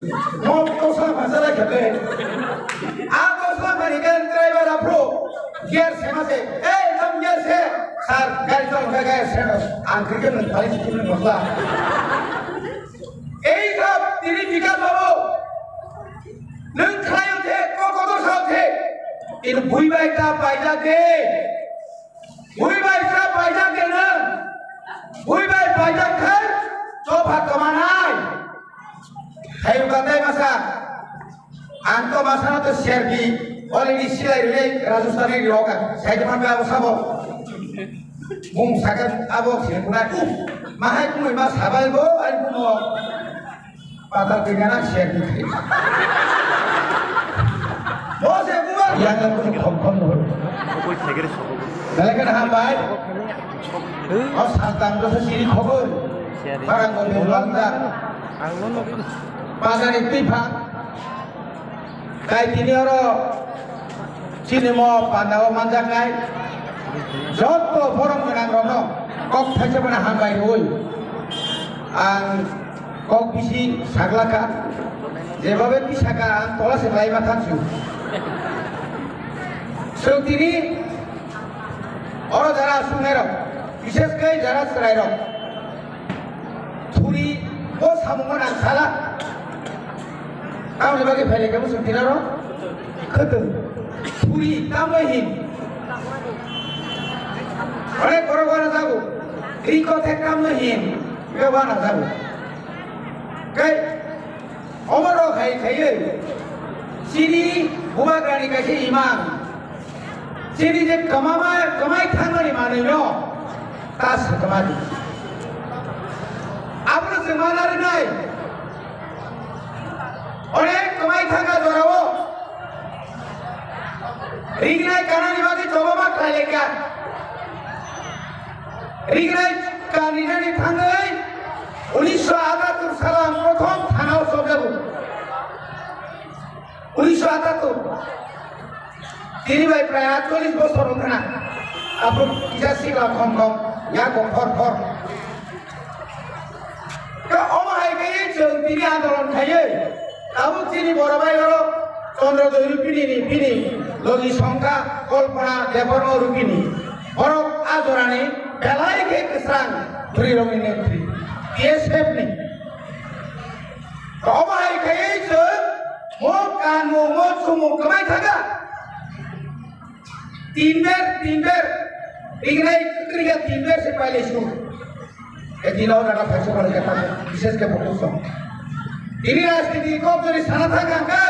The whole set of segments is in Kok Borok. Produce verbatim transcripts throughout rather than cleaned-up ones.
Mo kosa masala khele. A kosa mani kan driver apro. Gear se mase. Ei, tam gear se. Sir, gari chol kha gear se. Ang khe nang phai si nang masla. Ei sab tini Bikas babu. Nang khlai uthe, ko ko do sa uthe. In bui bai ta bai ja de. Bui bai sa paijak kena. Bui bai paijak khai. Choba kamanai. Hai ukatai masa. Ang to masa na to serbi. Already silai rilai Rajasthani roka. Sai teman bai abo sabo. Bung sakan abo sini kunai. Mahai kumai mas habai bo. Ai kumo. Patal kanya na share di khai. Bo se bubar. Yang aku ni khom khom no. Koi thegere sobo. Dale kan hambai. O saltam do se siri khobor. Parang ko belwang da. Pagani pipa. Kai tini oro. Chini mo panda o manjaknai jotto borom gwnang rokno kok thaisa mano hambai rwui ang kok bisi saglakha, jebabe tisakha ang tola se lai ma thansu. Chwng tini oro jara aswknai rok, bishes khe jara chwrai rok. Thuri bo samungno nang sala. Tamoni bagwi phailai khe bwswk tinaro khwtwng. Thuri tamno hin. Onek borok wana jago. Riko thek tamno hin. Be wana jago. Kai omo rok hai khaiwi. Chini bubagrani kaisa imang. Chini je kwmama, kwmai thangmani manwino ta sakma di. Abono chwng ma narinai. Onek kwmai thangkha jorao. Rignai kanani bagwi choba ma khlai laikha. Rignai kaninani thangwi unisho atattur salo ang prothom thanao chobjago. Unisho atattur. Tini bai prai atchollish bosor wngkha na. Aphuru kisa sikla khom khom, ya kok phor phor. Khe omo hai khe chwng tini andolon khaiwi tabuk chini borobai oro Chandra Doi Rupini ni bini logi songkha Kalpana Debbarma Rupini. Borok a jorani belai khe kwsang bwrwi rokni netrwi T S F ni. Omo hai khe chwng mo kanmung mo chumung kwmai thaga. Tin ber, tin ber. Rignai kwrwikha tin ber se pailai su. E dino jaga thaisa pore khe tamo, bishes khe bukhuk song. Tini rajniti kok jodi sana thang kha khe.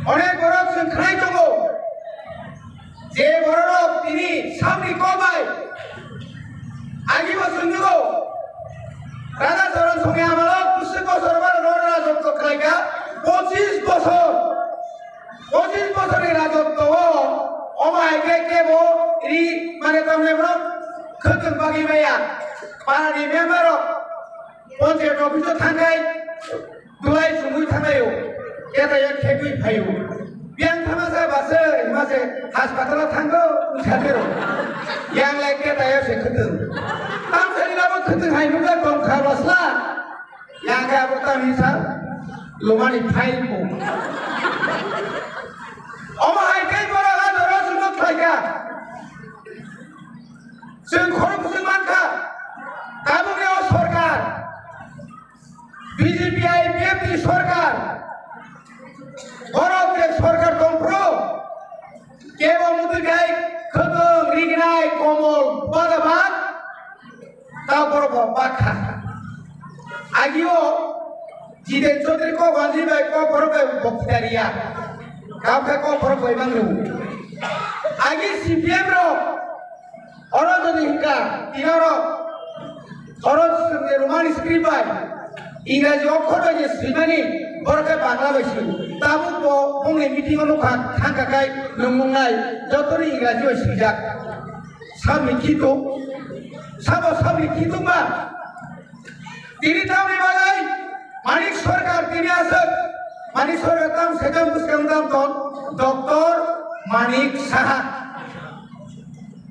Onek borok chwng khnai tongo. Je bororok tini samni kok bai agi bo chwng nugo. Raja Charan Songni amalo bwswk bosor borok rajotwo khlaikha, pochis bosor. Pochis bosorni rajotwo o, omo hai khe kebo ri mane tamni borok khwtwng bagwi maya. Parani member rok Panchayat office o thangkhai dulai chumui thanglaio, ketaio khegwi phaio. Biyang thangma sa base hima se hospital o thango wngsa phero. Yang lai ketaio se khwtwng. Tamsani labo khwtwng hai nukjak tong kha bwsla. Yang khe abo tamni sa lumani file bo. Omo hai khe borok a jora suno khlaikha. Chwng khorok bwswk mankha, tabukni o sorkar, B J P I P F ni sorkar, borok je sorkar tongphuru, kebo mwtwi khai khwtwng, rignai, komol, bada bak, ta borok bo bakha. Agio Jiten Chaudhary kok banjwi bai kok borok bai bokti tariya. Kap khe kok borok bai mangno. Agi C P M rok oro jodi hinka tinarok oro swngni Roman script bai Ingraji okhor bai je swimani borok khe Bangla bai swi. Tabuk bo bongni meeting o nukha thangkha khai nung nungnai jotoni Ingraji bai swijak. Sabni khitung, sabo sabni khitung ba. Tini tamni bagwi Manik Sarkar tini aswk, Manik Sarkar tam setan bwskang tam ton, Doctor Manik Saha.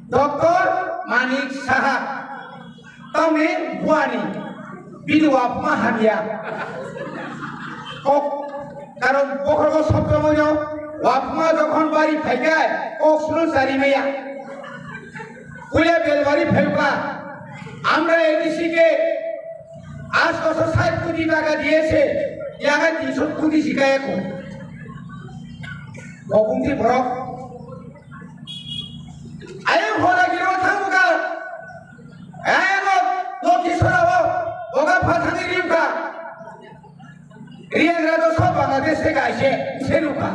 Doctor Manik Saha. Tamni buani bini wapma hamya. Kok, karon bokhorgo sobtomoino wapma jokhon bari phaikai, kok suno chari maya. Puila belbari phaiba, আমরা এডিসি কে আটশো ষাট কোটি টাকা দিয়েছে, ইয়াকে তিনশো কোটি শিকায় এখন। Bobungti borok. Ayang hoda giro thanguka. Ayang Lokhi Sora o, boga phathani rimka. Riyangra to sob Bangladesh theke aise, se nukha.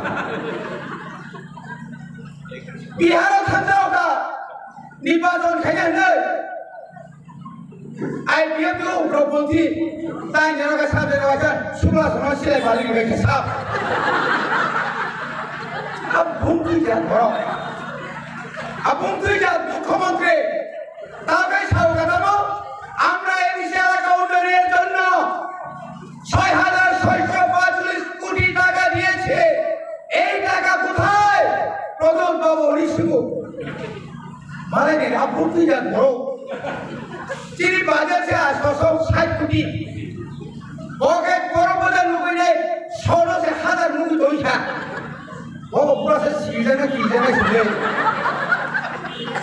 Bihar o thangjao ka, nirbachon khaina hinwi. I P F to ugrobonthi, tai nero ka sab jero ka sab, subla sono silai bali ni ka sab. Ab bhumti jat boro. Ab bhumti jat mukhyamantri. তাকে স্বাগতম। আমরা এই এলাকা উন্নয়নের জন্য ছয় হাজার ছয়শো পঁয়তাল্লিশ কোটি টাকা দিয়েছে। এই টাকা কোথায়? প্রদ্যুৎ বাবু উনি শুভ। মানে নি, আপত্তি জান বড়। চিনি বাজার সে আটশো ষাট কোটি। Pocket boro boda nugui nai, sono se hazar nugui doi kha. Bo pura se sijana kijana sile.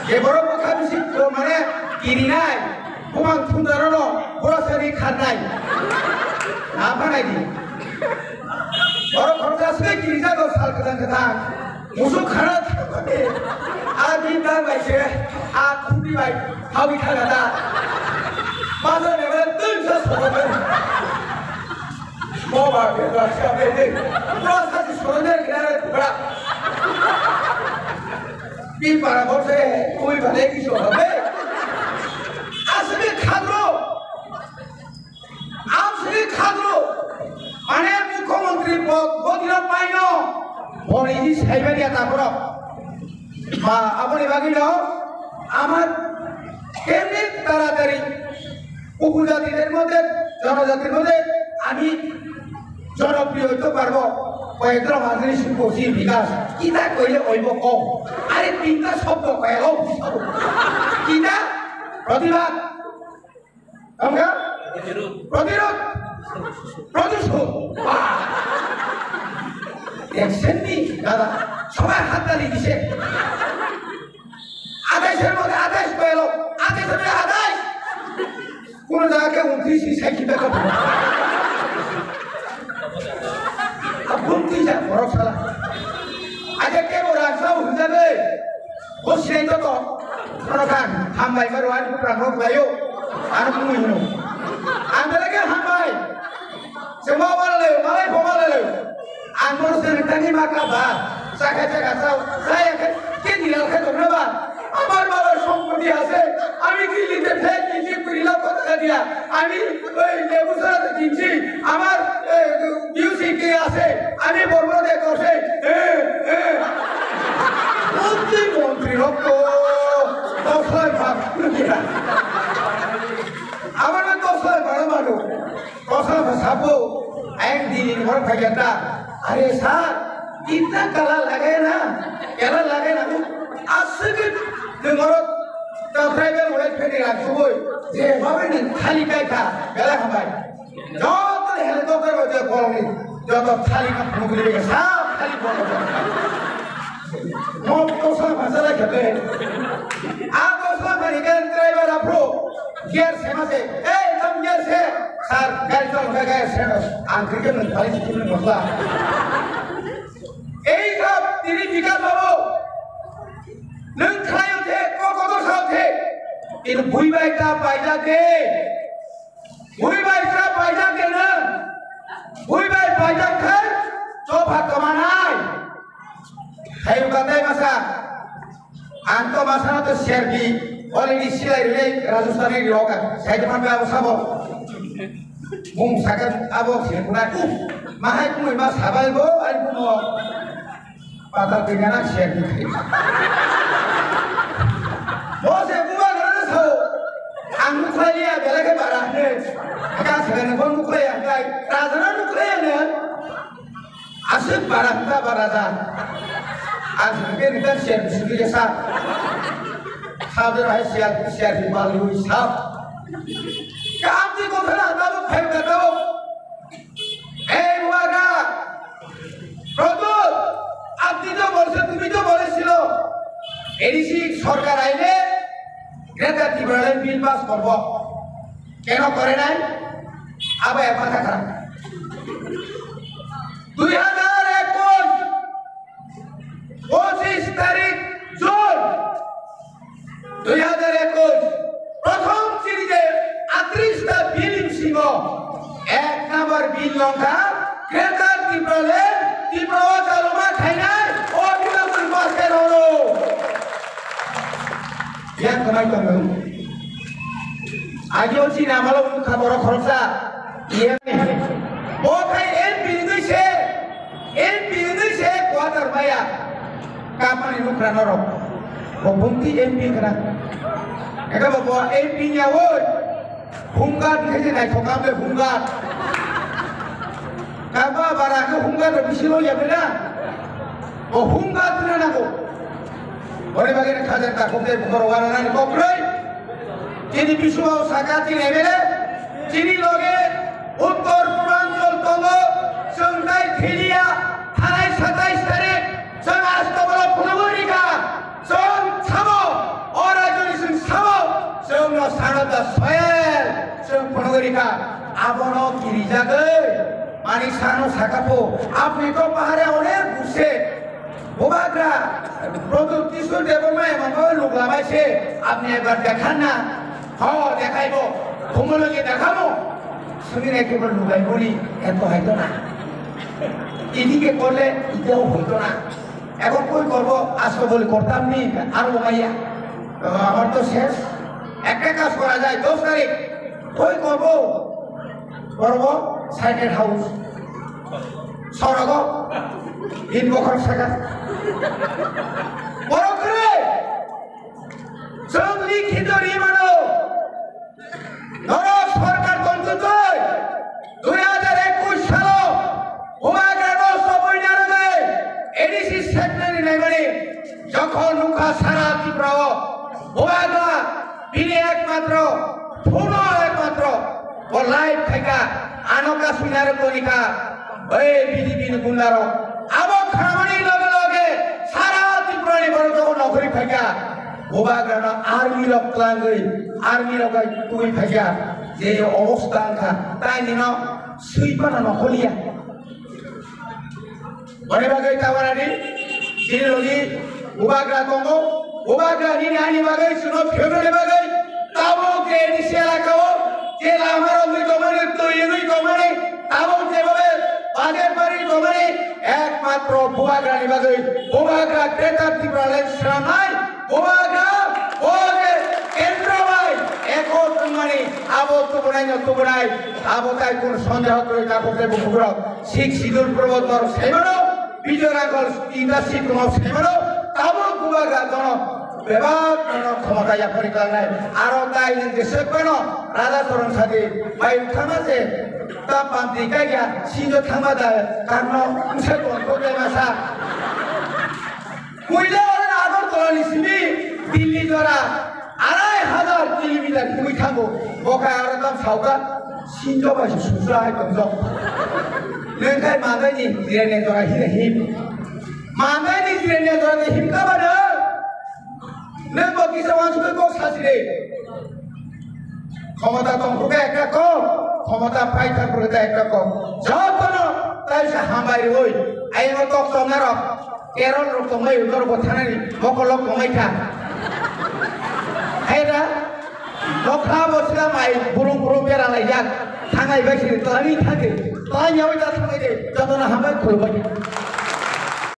Je boro bokha bisi ko mane kiri nai, bumang thundaro no, boro se ri khan nai. Apa nai di. Boro khorok asle kiri jago sal kata kata. Musuk khana thangmani, a bini bang bai se, a khumni bai, hawi thaga da. Bazar ni bai tun sa soda bai. Mo ba ke da sa bai de. Bro sa si soda ne kira re bra. Bi para bo se, koi ba le ki so ba be. Asli khadro. Amsri khadro, mane mukhyamantri pok bodino paino, boni hi saibaria takhoro. Ba, aboni bagwino, amar kemni taratari, উপজাতিদের মধ্যে, জনজাতির মধ্যে আমি জনপ্রিয় হইতে পারবো, কয়েকজন মানুষ করছি বিকাশ, কিতা কইলে অইব কও, আরে তিনটা শব্দ কয়ে অ, কিতা? প্রতিবাদ। Amga? Protirod. Production. Wah. Action ni, dada. Sobai hattali dise. আঠাইশের মধ্যে আঠাইশ পেল। আঠাইশের মধ্যে আঠাইশ। কোন জায়গায় ঊনত্রিশ ই সাইকেল দেখা পাবো। Abun tui jak borok sala. Aja ke bo rang sao hwnjabe. Bo sinai to to. Kono khan hambai maro ani bukrang rok layo. Ano mui hino. Ang bele ke hambai. Sema wala layo, malai bo wala layo. Ang bono se tani maka ba. Saka saka sao. Saya ke ke dilal ke to na ba. আমার বাবার সম্পত্তি আছে, আমি দিল্লিতে ফ্ল্যাট কিনছি কুড়ি লক্ষ টাকা দিয়া, আমি ওই লেবুছড়াতে কিনছি, আমার মিউজিক আছে, আমি বর্মনাতে করছে। প্রতিমন্ত্রী রক্ত দশ লাখ ভাগ। আমার দশ লাখ ভাড়া মানুষ। Kosa sabo, ayang dini ni borok phai kha ta. Are sir, itna kala lage na, kala lage na. Aswk ni borok ta tribal welfare ni rang suboi, je bhabe ni khali kai kha, bela hambai. Joto helicopter o je borok ni, joto khali ka phunuk ni bega, sab khali borok. Mo kosa bhasa lai kha te. A kosa bhari kan driver apro. Gear se ma se, "Ei, tam gear se." Sir, gari chol kha gear se. Ang kri ke nang phai si nang masla. Ei sab, tini Bikas babu. Nang khlai o the, ko ko ko sa o the. Tini bui bai ta bai ja de. Bui bai ta bai ja de nang. Bui bai bai ja khai, chopha kamanai. Hai ka tai masa. Ang to masano to serbi, already silai rilai Rajasthani ri roka, sai to manbe abo sabo. Bung sakan abo sini punai, uh, mahai kumui ma sabai bo, ai kumo. Pata tingana serbi. Bo se buma gara sao. Ang nuklai ya, bela ke bara ne. Ka sakan bo nuklai ya, kai. Rajana nuklai ya ne. Aswk bara hwnka ba raja. Ang sini ke nita share bising ke sa. Sabjor hai share, share di balu sab. Kaam di kotha na tabuk phai ka tabuk. Ei, buma ga, ADC সরকার আইলে greater Tripuraland bill pass করব। কেন করে নাই? আবার এক মাথা খারাপ। দুই হাজার একুশ, পঁচিশ তারিখ জুন দুই হাজার একুশ, প্রথম সিরিজে আটত্রিশটা বিল সিংহ এক নাম্বার বিল লঙ্কা গ্রেটার ত্রিপুরাল্যান্ড ত্রিপুরা চালুমা খাইনাই ও বিনোদন পাসের হলো। Yang kemai tongmung. Agio chini amalo wngkha borok khoroksa. Iye. Bo khai M P wngwi se. M P wngwi se quarter maya. Kapani nukra norok. Bo bumti M P khna. Eka bo, bo M P nya woi. Home guard khe je naithok kha ble home guard. Kaba bara khe home guard rok bisi lo ya bela. O home guard na nago. Ore bagwi khajar ta khokde bukor wana nani kokroi. Chini biswa saka chini M L A. Chini loge uttor purbanchal tongo. Chwng tai thiliya thanai satais tarik. Chwng asto bolo phunugwi rikha. Chwng samo, o rajyoni chwng samo, chwngno sanata soyel, chwng phunugwi rikha. Abono kirijagwi, mani sano sakapho, apni to pahare onek guse, bubagra, Pradyot Kishore Debbarma emang luglamai se, apni ekbar dekhan na, ho, dekhaibo, khumulogwi dekhamo, sumi naikhe bo lugai boni, eto haito na. Idike korle, iteo hoito na. এখন কই করব? আজকে বলি করতাম নি, আর ও ভাইয়া, আমার তো শেষ। একটা কাজ করা যায়, দশ তারিখ কই করব? করব সাইডের হাউস, সড়ক, তিন বছর থাকা। বড় করে চোখ লিখিত রিমানো নরক সরকার তন্ত্র দুই হাজার একুশ সাল Bubagra no soboi narwgwi A D C secretary naimani jokhon nukha sara Tripura o Bubagra bini ekmatro phuno ekmatro bo live khaika ano kasui narwgwi kha oi B J P ni gundaro abo khamani loge loge sara Tripura ni borok jokhon nokhori phaika Bubagra no army rok tlangwi army rok bai twi phaika je obostha wngkha tai nino sui phano nokholiya. Boni bagwi tawarani chini logi bubagra tongo, bubagra nini ani bagwi chwngno phiyoknani bagwi tabuk je nisi elakao je lama rogwi tongmani, twi wngwi tongmani, tabuk jebobe bajar bari tongmani, ekmatro bubagrani bagwi bubagra Greater Tipraland swnamnai. Bubagra, bo je kendro bai ekot wngmani, abo tubunai no tubunai, abo tai kun sondeho kwrwi tabuk je bukukrok, Sixth Schedule probotor saimano, Bijoy Rangkhol tinta si tongmao saimano, tabuk bubagra jono bebak jono khomota yapori klangnai, aro tai nwng jeswk phano Raja Charan Sati bai thangma je ta pamti kaiya sinjo thangma da karno wngsa tongkho tei masa. Puila oro Agartala ni simi Delhi jora arai hajar kilometer himwi thango. Bo khe aro tam sauka sinjo bai se susa hai tongjok. Nwng khai manjai ni jirania jora hire him. Manjai ni jirania jora de him ka bana. Nwng bo kisa wansukhe kok sasi de. Khomota tongphuru khe ekta kok, khomota paithar phuru khe ekta kok. Jotono taisa hambai rwui ayano tok tongnarok Kerol rok tongmai, norok bo thanani mokol rok tongmai kha. Hai da? Nokha bo sila mai burung burung bera lai jak. Thangai bai sini, tani thangde. Tani yawi ta thangai de. Jotono hambai khulumbai.